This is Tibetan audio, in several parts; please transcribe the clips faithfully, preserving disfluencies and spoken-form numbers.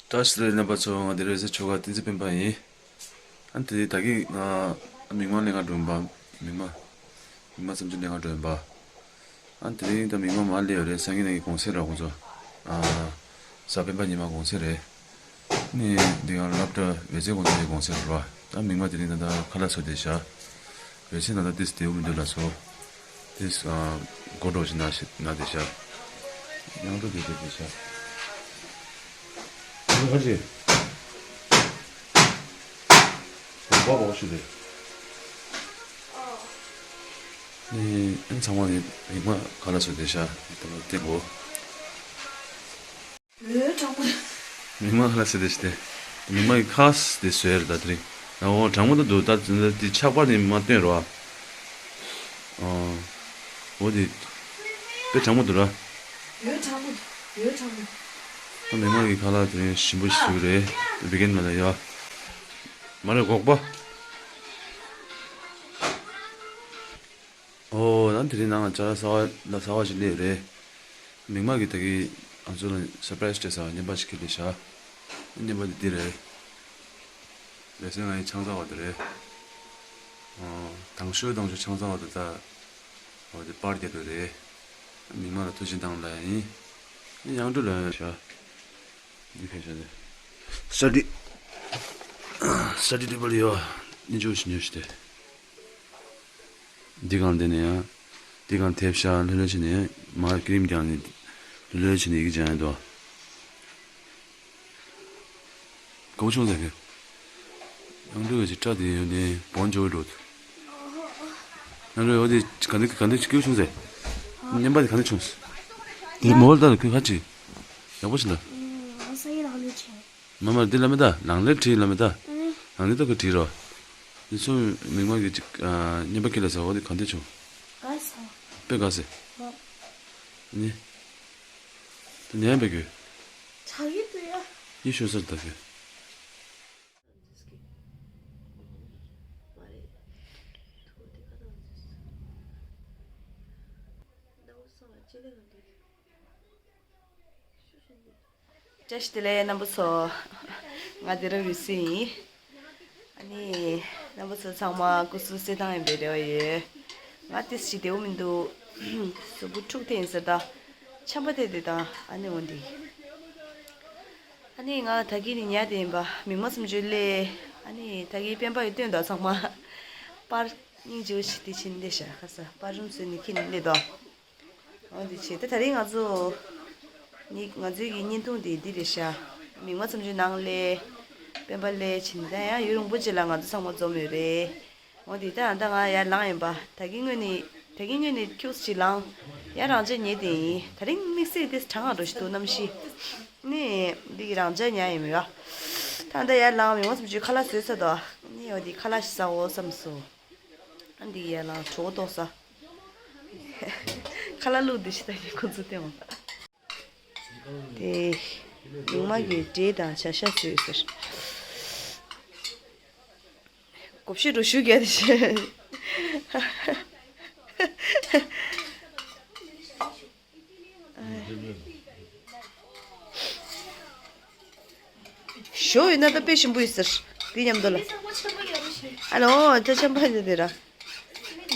བཀྲ་ཤིས་བདེ་ལེགས་རྣམ་པ་ཚོ། ང་འདི་རེད་ཟེར་ཆོ་ག་བསྟན་འཛིན་སྤེན་པ་ཡིན། ཨ་ནི་དེ་རིང་ད་གིན་ང་མིག་དམར་ལེན་ག་འགྲོ་ཡིན་པ། མིག་དམར། མིག་དམར་བཙུན་མོ་ལེན་ག་འགྲོ་ཡིན་པ། ཨ་ནི་དེ་རིང་ད་མིག་དམར་མར་སླེབས་ཡོད་རེད། སང་ཉིན་ནས་གུང་སེང་ར་ཁོང་ཚོ། ཨ། གཟའ་སྤེན་པ་ཉི་མ་གུང་སེང་རེད། ནི་འདི་ག་སློབ་གྲྭ་འོད་ཟེར་དགོན་པའི་གུང་སེང་རེད་པ། ད་མིག་དམར་དེ་རིང་ད་ལྟ་ཁ་ལག་བཟོ་བསྡད་ཤག་འོད་ཟེར་ད་ལྟ་ཏིས་བདེ་པོ་མི་འདུག་ལབ་སོང་། ཏིས་ཨ་མགོ་འདྲ་པོ་ཞིག་ན་ཞིག་ན་བསྡད་ཤག་དབྱངས་སྒྲོན་དེ་བསྡད་བསྡད་ཤག་ཨ་ནི་ཁ་ཅིག་གོམ་པ་བོ་ཞིག་རེད། ནི་ཨ་ནི་ཚང་མ་ནི་མིག་དམར་ཁ་ལག་བཟོ་བསྡད་ཤག་ད་ལྟ་དེ་གོ། ཨོ། གྲང་མོ། མིག་དམར་ལ་ཟེར་ཏེ་ཞིག་སྟེ། མིག་དམར་གྱི་ཁ་ཟེར་ཏེ་བཟོས་རེད་ད་དེ་རིང་། ཨོ་གྲང་མོ་ད་འདུག་ད་འདི་ཆག་པ་ནི་མ་སྟོན་རོགས། ཨོ། འོ་དེ། དཔེ་གྲང་མོ་འདུག་ར། ཡོད་གྲང་མོ། ཡོད་གྲང་མོ། ད་མིག་དམར་གྱི་ཁ་ལག་དེ་རིང་ཞིམ་པོ་ཞིག་བཟོས་རེད། བི་གན་མ་ལ་ཡ། མ་རེད་སྒོག་པ། ཨོ། ད་དེ་རིང་ནང་ལ་ཅ་ལག་གསར་པ་ལ་གསར་པ་ཞིག་སླེབས་རེད། མིག་དམར་གྱིས་ད་གིན་ང་ཚོ་ལ་སར་པ་རའི་སི་སྤྲད་ས་བརྙན་པར་ཞིག་ཁྱེར་སླེབས་ཤག་བརྙན་པར་འདི་འདི་རེད། ལགས་སོ། ང་ཡི་ཆང་ས་བ་དེ་རེད། ཨོ། དང་ཤོས་དང་ཤོས་ཆང་ས་བ་དེ་ད། ཨོ་དེ་པར་རྒྱག་དུས་རེད། མིག་དམར་ལ་ཐུགས་རྗེ་གནང་ལབ་ཡིན། དབྱངས་སྒྲོན་ལ་ཡང་ཤག་འདི་ཕན་ཆད་དེ། སི་ཊ་ཌི། སི་ཊ་ཌི་ཊེ་བལ་ཡོད། ཨ་ནི་ཇུས་ཉོས་ཤིག་སྟེ། འདི་གང་འདི་ནས་ཡང་། འདི་གང་ཐེབས་ཤག་ལྷོད་ལྷོད་བྱས་ནས་མར་ཀི་རིམ་རྒྱག་ནས། ལྷོད་ལྷོད་བྱས་ནས་ཡི་གེ་སྦྱང་ཡ་འདུག་ག་བ་ཆུང་ཟེར་གི། དབྱངས་སྒྲོན་གྱི་སྐྲ་དེ་ཡོད་ནས་བོན་འཇོག་འགྲོ། དབྱངས་སྒྲོན་འོ་དེ་ག་འདི་ག་འདི་སྐྱེ་བོ་ཆུང་ཟེར། སྙན་པ་དེ་ག་འདི་ཆུང་ཟེར། དེ་མོ་ལ་ལྟ་ལ་ཁོས་ཁ་ཅིག་ཡག་པོ་ཞིག་ལ། ས་ཡི་ལག་ལེན་བྱས། མ་མ་འདི་ལ་མེ་ད་ལང་ལེ་བྲིས་ལ་མེ་ད། ལང་ལེ་ད་ཁོས་བྲིས་རོ། འདི་ཚོ་མིག་དམར་གྱི་ཅིག་སྙན་པ་ཁྱེར་ལ་ཟེར་འོ་དེ་ག་འདི་ཆུང་། དགའ་སོང་། དཔེ་དགའ་ཟེར། ནི། དེ་ནས་འབད་དགོས། ཆགས་ཀྱི་འདུག་ཡ། ཡིད་ཤོར་ས་རེད་ད་དགོས། བཀྲ་ཤིས་བདེ་ལེགས་རྣམ་པ་ཚོ། ང་དེ་རིང་འོད་ཟེར་ཡིན། ཨ་ནི། རྣམ་པ་ཚོ་ཚང་མ་སྐུ་གཟུགས་གསལ་ཐང་ཡིན་པའི་རེ་བ་ཡོད། ང་ཏིས་ཞིག་བདེ་པོ་མི་འདུག་གཟུགས་པོ་འཁྲུགས་ཐེངས་ཟེར་ད། ཆམ་པ་དེ་དེ་དང་ཨ་ནི་འོ་འདི། ཨ་ནི་ང་ད་གིན་ནི་ཉལ་བསྡད་ཡིན་པ། མིག་དམར་སུམ་ཅུ་སླེབས། ཨ་ནི་ད་གིན་སྤེན་པ་ཡིས་སྟོན་དང་ཚང་མ། པར་སྙིང་རྗེ་པོ་ཞིག་དེ་ཕྱིན་སླེབས་ཤག་ཁ་ས་པར་རུམ་བཟོས་ནས་ཁྱེར་ནས་སླེབས་དོ། འོ་འདི་བྱས་ད་ད་རིང་ང་ཚོ། ནི་ང་ཚོའི་གི་བརྙན་ཐུང་དེ་འདི་རེད་ཤག་མིག་དམར་སུམ་ཅུ་ནང་སླེབས། སྤེན་པ་སླེབས་ཕྱིན་ད་ཡང་ཡུན་རིང་པོ་ཅིག་ལ་ང་ཚོ་ཚང་མ་འཛོམས་ཡོད་རེད། འོ་འདི་ད་ད་ང་ཡར་ལངས་ཡིན་པ། ད་གིན་སྔོན་ནས་ད་གིན་སྔོན་ནས་ཁྱུག་ཅིག་ལངས། ཡར་རང་འཇགས་ཉལ་བསྡད་ཡིན། ད་རིང་དམིགས་བསལ་དེ་གྲང་ང་འགྲོ་ཞིག་འདུག་གནམ་གཤིས། ནི་འདི་གི་རང་འཇགས་ཉལ་ཡིན་མོད་ཡ། ད་ད་ཡར་ལངས། མིག་དམར་སུམ་ཅུ་ཁ་ལག་བཟོས་ཚར་དོ། ནི་འོ་འདི་ཁ་ལག་ཞིག་ཟ་འོ་བསམ་སོང་། ཨ་འདི་ཡར་ལངས་གྲོད་ཁོག་ལྟོགས་ས། ཁ་ལག་བླུགས་འདི་ཞིག་ད་ནི་ཁོ་ཚོ་སྟེང་འོང་། དེ། ལུང་མ་གི་འབྲས་དང་བྱ་ཤ་བཟོས་ཟེར། གོ་ཤེས་འགྲོ་ཞུ་རྒྱ་དེ་ཤེས། ཞོ་ཡོད་ན་ད་དཔེ་ཞིམ་པོ་ཡོད་ཟེར། དེ་མཉམ་དུ་ལ། ཨ་ལོ་ད་ཆམ་པ་ཡོད་དེ་ར།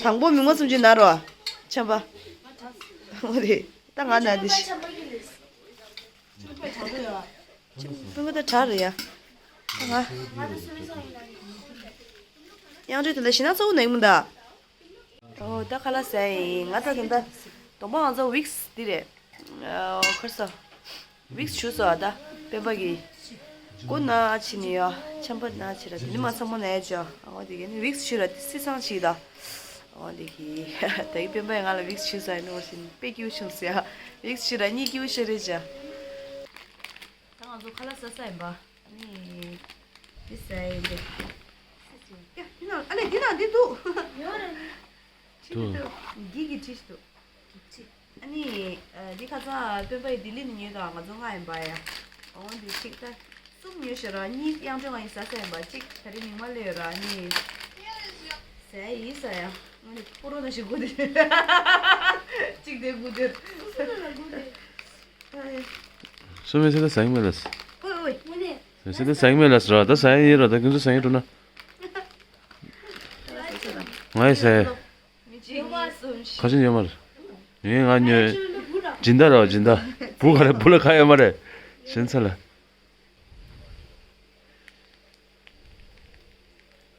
དང་པོ་མིག་དམར་སུམ་ཅུ་ན་རོ། ཆམ་པ། འོ་རེད། ད་ང་ན་དེ་ཤི། སྤུན་ཀ་ད་དྲག་རེད་ཡ། ད་ང་། དབྱངས་སྒྲོན་དེ་འདྲ་ཞེ་ན་གཙོ་བོ་ན་ཡིན་མོ་ད། ཨོ་ད་ཁ་ལག་ཟ་ཡིན། ང་ད་དེ་འདྲ་གདོང་པ་ང་ཚོ་ཝིགས་འདི་རེད། ཨོ་ཁར་ས། ཝིགས་བྱུགས་སོ་ཨ་ད་སྤེན་པ་གི། མགོ་ན་ཕྱི་ནས་ཡོ། ཆམ་པ་ན་ཕྱི་ར་དེ་ནི་མ་ཚང་མ་ན་ཡ་ཅོ། ཨོ་དེ་ག་ནི་ཝིགས་བྱུགས་ར་དེ་སི་སང་ཕྱི་ད། ཨོ་དེ་གི། ད་གི་སྤེན་པ་ཡི་ང་ལ་ཝིགས་བྱུགས་ས་ཡིན་ནོ་ཞིན་དཔེ་སྐྱིད་པོ་བྱུང་སོ་ཡ། ཝིགས་བྱུགས་ར་གཉིད་སྐྱིད་པོ་ཤོར་རེད་ཅ། ད་ང་ཚོ་ཁ་ལག་ཟ་ས་ཡིན་པ། ཨ་ནི། འདི་ཟ་ཡིན་ཏེ། ཡ་འདི་ན་ཨ་ལེ་འདི་ན་འདི་འདུག་ཡོད་རེད། འདུག་འདི་གི་ཁྲིས་འདུག་ཨ་ནི། འདི་ཁ་སང་སྟོན་པ་ཡི་ལྡི་ལི་ནས་ཉོས་དང་ང་ཚོ་ལྔ་ཡིན་པ་ཡ། འོ་འདི་གཅིག་ད། གསུམ་ཉོས་ཤོར་ར་གཉིས་དབྱངས་སྒྲོན་ང་ཡི་ཟ་ས་ཡིན་པ་གཅིག་ད་རེས་མིག་དམར་སླེབས་ཡོད་ར་གཉིས། ཟ་ཡིན་ཟ་ཡ། ཨ་ནི་ཕོ་རོ་ན་ཞིག་དགུ་དེ། གཅིག་དེ་དགུ་དེ། སོ་མེ་སེ་ད་ཟ་ཡིན་མ་ལ། ཨོའི་ཨོའི། ཟས་དེ་ཟ་ཡི་མེད་ལ་ཟེར་བ། ད་ཟ་ཡི་ཡིན་ར། ད་ཁྱོད་ཚོ་ཟ་ཡི་འགྲོ་ན། ང་ཡི་ཟས། ཁ་ཆེན་ཡོད་མ་རེད། ངས་ང་ཉོས། སྦྱིན་བདག་ར་སྦྱིན་བདག་བུ་ག་རེ། བུ་ལ་ཁ་ཡོད་མ་རེད། ཞེན་ཚ་ལ།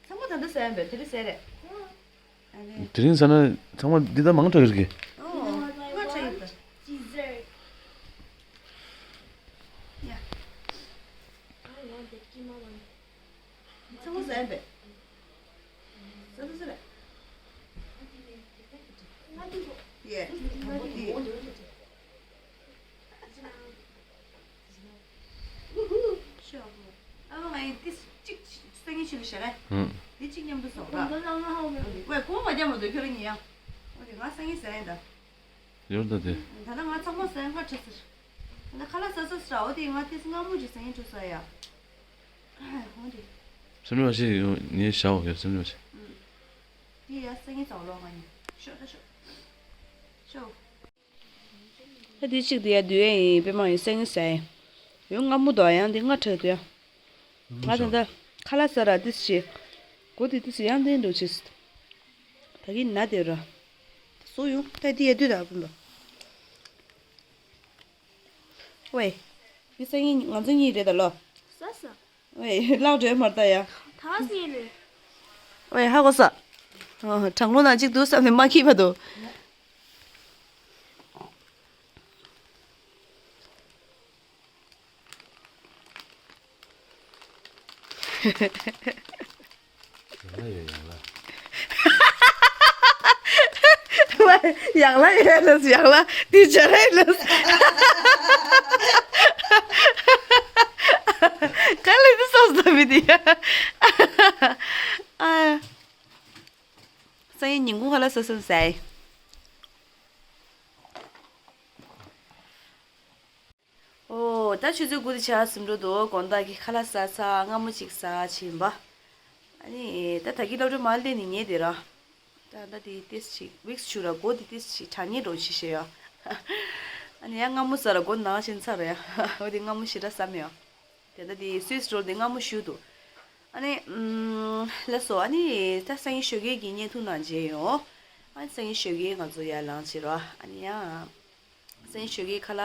ཚང་མ་ད་ལྟ་ཟ་ཡ་འབད། དེ་རིང་ཟས་རེད། དེ་རིང་ཟ་ན་ཚང་མ་འདི་ལྟར་མང་དྲགས་ཀྱི་རེད། ཨོ། ང་དྲགས་ཡོད་ད། ཡ། ཚང་མ་ཟ་ཡ་འབད། ཟ་ད་ཟ་རེད། ཡེ། ཤོག་ཨ་མ་ང་ཡི་ཏིས་གཅིག་སང་ཉིན་ཕྱི་ལ་བཞག་ག་ཨང་། འདི་གཅིག་མཉམ་དུ་བཟོ་ག་ཝེ། ཁོ་མ་རྒྱབ་མ་འདུག་ཁྱོད་རང་ཉིད་ཡང་། འོ་དེ་ང་སང་ཉིན་ཟ་ཡིན་ད། ཡོར་ད་དེ། ད་ལྟ་ང་ཚང་མ་ཟ་ཡིན། ཁ་ཁྲ་ཟེར། ད་ལྟ་ཁ་ལག་ཟ་ཟ་ཟ། འོ་དེ་ང་ཏིས་སྔ་མོ་ཅིག་སང་ཉིན་ཆུ་ཟ་ཡ། འོ་དེ། སེམས་ནུས་མ་ཤེས་ངས་བྱའོ་ཡ། སེམས་ནུས་མ་ཤེས། དེ་ཡ་སང་ཉིན་ཟ་ལོ་ང་ཉིད། ཤོག་ད་ཤོག་ཤོག་ད་དེ་གཅིག་དེ་ཡ་བསྡུ་ཡ་ཡིན། པད་མ་ཡིན་སང་ཉིན་ཟ་ཡིན། ཡང་སྔ་མོ་དང་ཡང་དེ་སྔ་དྲགས་འདུག་ཡ། ང་ད་ལྟ་ཁ་ལག་ཟ་ར་ཏིས་བྱེད། མགོ་དེ་ཏིས་ཡང་བསྟན་འགྲོ་བྱེད། ད་གིན་ན་དེ་ར། སོ་ཡོང་ད་དེ་ཡ་བསྡུ་ད་བུ་ལོ། ཝེ། དེ་སང་ཉིན་ང་ཚོ་གཉིས་རེད་ད་ལོ། ཟ་ཟ། ཝེ་ལག་འགྲོས་མར་ལྟ་ཡ། ད་སི་ལེ། ཝེ་ཧ་གོ་ས། ཨ། གྲང་རླུང་ནང་གཅིག་འདུག་བསམ་ནས་མ་འཁྱིད་པ་འདུག་ཡང་ལ་ཡོད་ཡང་ལ། ཡང་ལ་ཡོད་ལ་ཡང་ལ་དེ་བྱ་རེད་ལ། ག་ལེ་དེ་སོ་སོ་མི་དེ་ཡ། ཨ། སང་ཉིན་ཉིན་གུང་ཁ་ལག་སོ་སོ་ཟ་ཡི། ཨོ། ད་ཆུ་ཚོད་དགུ་དེ་ཆགས་ཟིན་འགྲོ་འདུག་དགོང་དག་གི་ཁ་ལག་ཟ་ཚར། སྔ་མོ་ཅིག་ཟ་ཕྱིན་པ། ཨ་ནི་ད་ད་གི་སློབ་གྲྭ་མར་སླེབས་ནས་ཉལ་བསྡད་ར། ད་ད་དེ་ཏིས་ཅིག་ཝིགས་བྱུགས་ར་མགོ་དེ་ཏིས་ཅིག་གྲང་ངར་འདྲ་བོ་ཅིག་བྱས་ཡ། ཨ་ནི་ཡང་སྔ་མོ་ཟ་ར་མགོ་ན་ཕྱིན་ཚར་ར་ཡ། འོ་དེ་སྔ་མོ་ཞེ་དྲག་ཟ་མེད་ཡ། དེ་ད་དེ་སུད་སི་རོལ་དེ་སྔ་མོ་ཞུ་འདུག་ཨ་ནི་ཨམ། ལགས་སོ། ཨ་ནི་ད་སང་ཉིན་ཞོགས་ཀས་ཀྱི་བརྙན་ཐུང་ནང་མཇལ་ཡོང་། ཨ་ནི་སང་ཉིན་ཞོགས་ཀས་ང་ཚོ་ཡར་ལངས་བྱེད་རོགས། ཨ་ནི་ཡང་། སང་ཉིན་ཞོགས་ཀས་ཁ་ལག་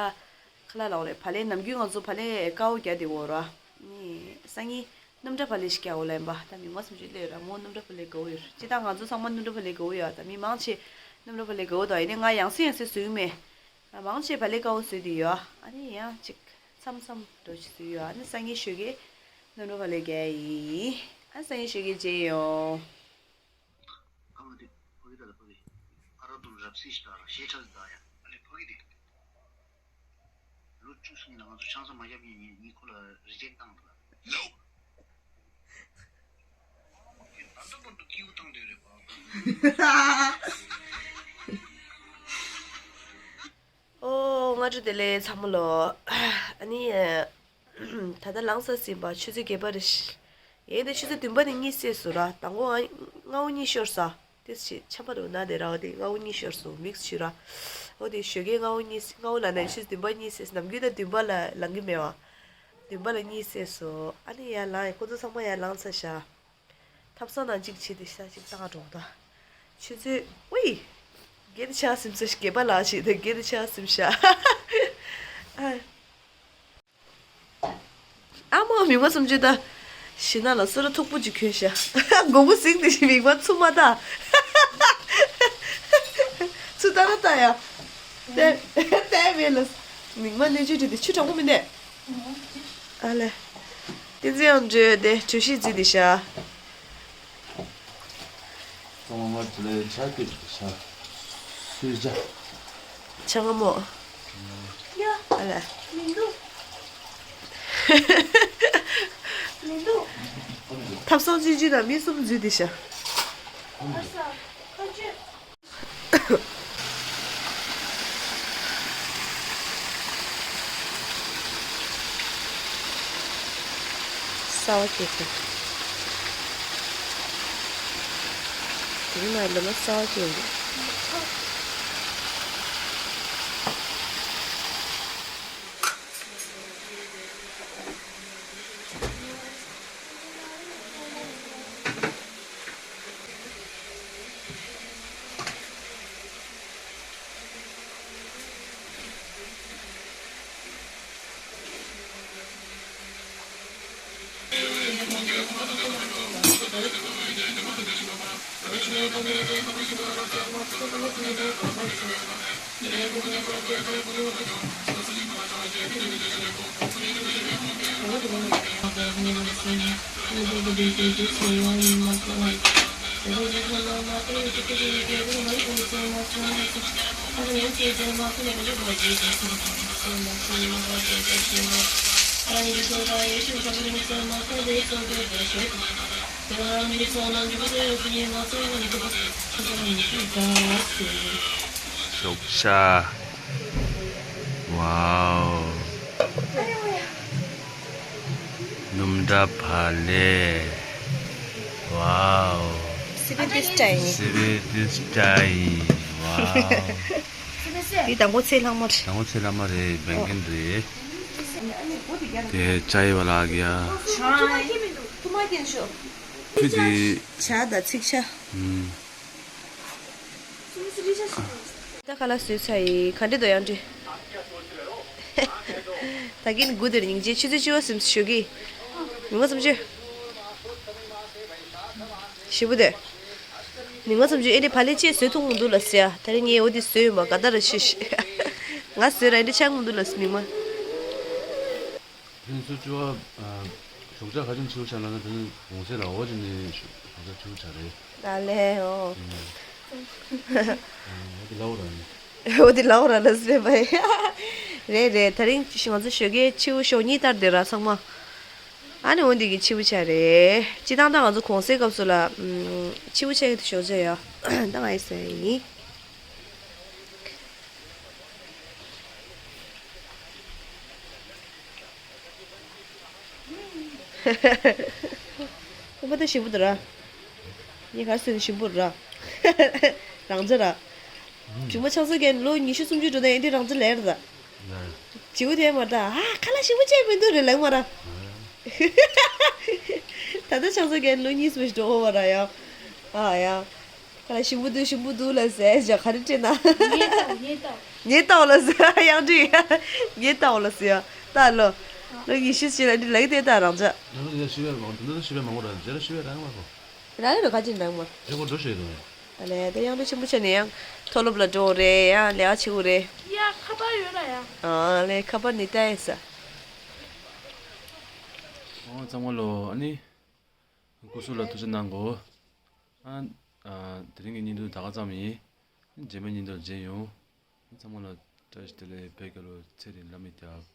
ཁ་ལག་ལབ་དགོས་རེད། བག་ལེབ། ནམ་རྒྱུན་ང་ཚོ་བག་ལེབ་དཀར་པོ་རྒྱག་བསྡད་ཡོད་ར། ཨ་ནི་སང་ཉིན་སྣུམ་འདྲ་བག་ལེབ་ཞིག་རྒྱག་དགོས་ལབ་ཡིན་པ། ད་མི་མང་སུམ་ཅུ་སླེབས་ར། མོ་སྣུམ་འདྲ་བག་ལེབ་དགའ་པོ་ཡོད་ར། སྤྱིར་བཏང་ང་ཚོ་ཚང་མ་སྣུམ་འདྲ་བག་ལེབ་དགའ་པོ་ཡོད། ད་མི་མང་ཆེ་སྣུམ་འདྲ་བག་ལེབ་དགའ་པོ་དང་། ཡིན་ནའི་ང་ཡང་སེ་ཡང་སེ་བཟོས་ཀྱི་མེད། མང་ཆེ་བག་ལེབ་དཀར་པོ་བཟོས་བསྡད་ཡོད། ཨ་ནི་ཡང་ཅིག་མཚམས་མཚམས་འདྲ་བོ་ཅིག་བཟོས་ཡོད། ཨ་ནི་སང་ཉིན་ཞོགས་ཀས་སྣུམ་འདྲ་བག་ལེབ་རྒྱག་ཡིན། ཨ་ནི་སང་ཉིན་ཞོགས་ཀས་མཇལ་ཡོང་། ཨ་མ་དེ་ཕ་གི་ད་ལ་ཕ་གི། ཨ་ར་དུ་རབ་སི་ཞིག་ད་ར་ཞེ་ཁྲག་ད་ཡ། ཨ་ནི་ཕ་གི་དེ། ལོ་བཅུ་གསུམ་ནང་ང་ཚོ་ཆང་ས་མ་བཞག་མཁན་ཉིད་ཉིད་ཁོ་ལ་རི་ཇེག་བཏང་འདུག་ལ། ད་ལྟ་བར་དུ་སྐྱིད་པོ་བཏང་བསྡད་རེད་པ། ཨོ། སྔ་དྲོ་བདེ་ལེགས་ཚང་མ་ལོ། ཨ་ནི། ད་ལྟ་ལངས་ས་ཟིན་པ་ཆུ་ཚོད་བརྒྱད་པ་རེད། ཡིན་ནའི་ཆུ་ཚོད་བདུན་པ་ནས་གཉིད་སད་སོང་ར། དང་པོ་ང་སྔ་པོ་གཉིད་ཤོར་ས། དེ་ཕྱི་ཆམ་པ་རུ་ན་དེ་ར། འོ་དེ་སྔ་པོ་གཉིད་ཤོར་སོང་། ཝིགས་བྱུགས་ར། འོ་དེ་ཞོགས་ཀས་སྔ་པོ་གཉིད། སྔ་པོ་ལབ་ན་ཆུ་ཚོད་བདུན་པ་གཉིད་སད་སོང་། ནམ་རྒྱུན་ད་བདུན་པ་ལ་ལངས་ཀྱི་མེད་པ། བདུན་པ་ལ་གཉིད་སད་སོང་། ཨ་ནི་ཡར་ལངས་ཡིན། ཁོ་ཚོ་ཚང་མ་ཡར་ལངས་ཚར་ཤག་ཐབ་ཚང་ནང་གཅིག་བྱས་ཏེ་ཤ་གཅིག་བཏང་འགྲོ་ད། ཆུ་ཚོད། ཝེ། བརྒྱད་དེ་ཆགས་ཟིན་ས་ཞིག་བརྒྱད་པ་ལ་བྱས་ཏེ་བརྒྱད་དེ་ཆགས་ཟིན་ཤག་ཨ། ཨ་མ་མི་མ་སུམ་ཅུ་ད། ཞེ་ན་ལ་སོ་ར་མཐུག་པོ་ཅིག་གྱོན་ཤག་མགོ་བོ་གཟིགས་ཏེ་ཞིག་མིག་མ་ཚུམ་མ་ད། ཚུ་ད་ར་ད་ཡ། ཏེ་ཏེ་བེ་ལ། མིག་མ་ནེ་ཅུ་ཏི་དེ་ཆུ་གྲང་མོ་མི་ནས། ཨ་ལེ། ཏི་ཙི་ཡང་འགྲོས་དེ་གྲོས་གཞི་བརྩིས་ཏེ་ཤག་ཚང་མ་དེ་ལ་ཆ་ཁྱོད་ཤག་སུས་བྱ། ཆ་ང་མོ། ཡ། ཨ་ལེ། མི་འདུག་མི་འདུག་ཐབ་ཚང་གཅིག་གཅིག་ན་མི་གསུམ་འཛུལ་ཏེ་ཤག་ཨ་ས། ཁ་ཆུ། གསར་པ་སྐྱེས་ཏེ། དེ་རིང་ང་ལོ་མ་གསར་པ་སྐྱེས་ཡོད། ཤོག་ཤ། ཝའོ། སྣུམ་འདྲ་བག་ལེབ། ཝའོ། སི་བི་ཏི་སི་ཊའི་ཡིན། སི་བི་ཏི་སི་ཊའི་ཡིན། ཝའོ། འདི་དང་པོ་ཚེ་ལྷག་མ་རེད། དང་པོ་ཚེ་ལྷག་མ་རེད། བན་རྒན་རེད། དེ་ཅའི་ཝ་ལ་གི་ཡ། ཁུ་དེ། ཇ་དང་ཚིག་ཇ། ཨུམ། ད་ཁ་ལག་བཟོས་ཚར་ཡིན། ག་འདྲ་འདུག་གཡང་འདྲི། ད་གིན་དགུ་དེར་སྙིང་རྗེ་ཆུ་ཚོད་བཅུ་པ་ཟིན་ཞུ་གི། མི་ང་ཙམ་ཅི། ཞེ་པོ་དེ། མི་ང་ཙམ་ཅི་ཨེ་འདྲི་བག་ལེབ་ཅིག་བཟོས་ཐུབ་མི་འདུག་ལ་ཟེར་ཡ། ད་རེས་ངས་འོ་དེ་བཟོས་ཡོད་མ་ག་ད་ར་ཤི་ཤི། ང་བཟོས་ར་ཨེ་འདྲི་ཆགས་མི་འདུག་ལ་ཟེར་མི་མ། ཕན་ཚུན་བཅུ་བ། ཞོགས་ཇ་ག་ཅན་ཆེའུ་ཆ་ལ་ན་དེ་ནི་གོང་ཚད་ལ་འོ་ཅི་ནི་ཞོགས་ཇ་ཆེའུ་ཆ་རེད། ད་ལས་འོ། འོ་དེ་ལའོ་ར་ནི། འོ་དེ་ལའོ་ར་ལ་སི་པའི། རེད་རེད། ད་རིང་ང་ཚོ་ཞོགས་ཀའི་ཆེའུ་ཞོགས་གཉིས་ལྟར་དེ་ར་ཚང་མ། ཨ་ནི་འོ་འདི་གི་ཆེའུ་ཆ་རེད། སྤྱི་བཏང་ད་ང་ཚོ་གོང་སའི་སྐབས་སུ་ལ། ཆེའུ་ཆ་གི་དུ་ཞོགས་ཇ་ཡོད། ད་ང་ཡི་ཟ་ཡིན། ཁོ་པ་ད་ཞིམ་པོ་འདུག་ར། ངས་ག་རེ་ཟེར་ན་ཞིམ་པོ་ར། རང་ཇ་ར། ཇུ་མ་ཆང་ས་རྒན་ལོ་ཉི་ཤུ་སུམ་ཅུ་འགྲོ་ན་ཨེ་འདི་རང་ཇ་ལེར་ད། ཇིའུ་དེ་མ་ད་ཨ་ཁ་ལག་ཞིམ་པོ་བྱས་མི་འདུག་རེ་ལེགས་མ་ར། ད་ལྟ་ཆང་ས་རྒན་ལོ་གཉིས་སུ་འགྲོ་འོ་བ་ར་ཡ། ཨ་ཡ། ཁ་ལག་ཞིམ་པོ་འདུག་ཞིམ་པོ་འདུག་ལ་ཟེར་ཞག་ག་རེ་སྤྲད་ན། ངས་ལྟ་ངས་ལྟ། ངས་ལྟ་ལ་ཟེར་ཡང་འདྲི། ངས་ལྟ་ལ་ཟེར་ཡ། ལྟ་ལོ། ལོ་ཉི་ཤུ་ཞིག་ལ་འདི་ལག་དེ་ལྟ་རང་ཅག་ང་ཚོ་འདི་ལ་ཤི་བའི་མང་འདི་ལ་ཤི་བའི་མང་པོ་ར་རྗེས་ལ་ཤི་བའི་རང་མ་གོ། རང་ཡོད་ཁ་ཅིག་འདང་མ། རེ་བོ་འགྲོ་ཤེས་དོ། ད་ལས་དེ་ཡང་འདྲི་ཆེན་པོ་བྱས་ནས་ཡང་མཐོ་སློབ་ལ་འགྲོ་རེད་ཡང་ལས་ཀ་བྱེད་དགོས་རེད། ཡ་ཁ་པར་ཡོད་ལ་ཡ། ཨ་ལས་ཁ་པར་ནི་ལྟ་ཡས་ས། ཨོ་ཚང་མ་ལོ་ཨ་ནི། སྐུ་གཟུགས་ལ་ཐུགས་རྗེ་གནང་གོ། ཨ། ཨ། དེ་རིང་གི་བརྙན་ཐུང་ད་ག་ཙམ་ཡིན། རྗེས་མའི་བརྙན་ཐུང་མཇལ་ཡོང་། ཚང་མ་ལ་བཀྲ་ཤིས་བདེ་ལེགས། བོད་རྒྱལ་ལོ་ཚེ་རིང་བླ་མའི་རྒྱལ།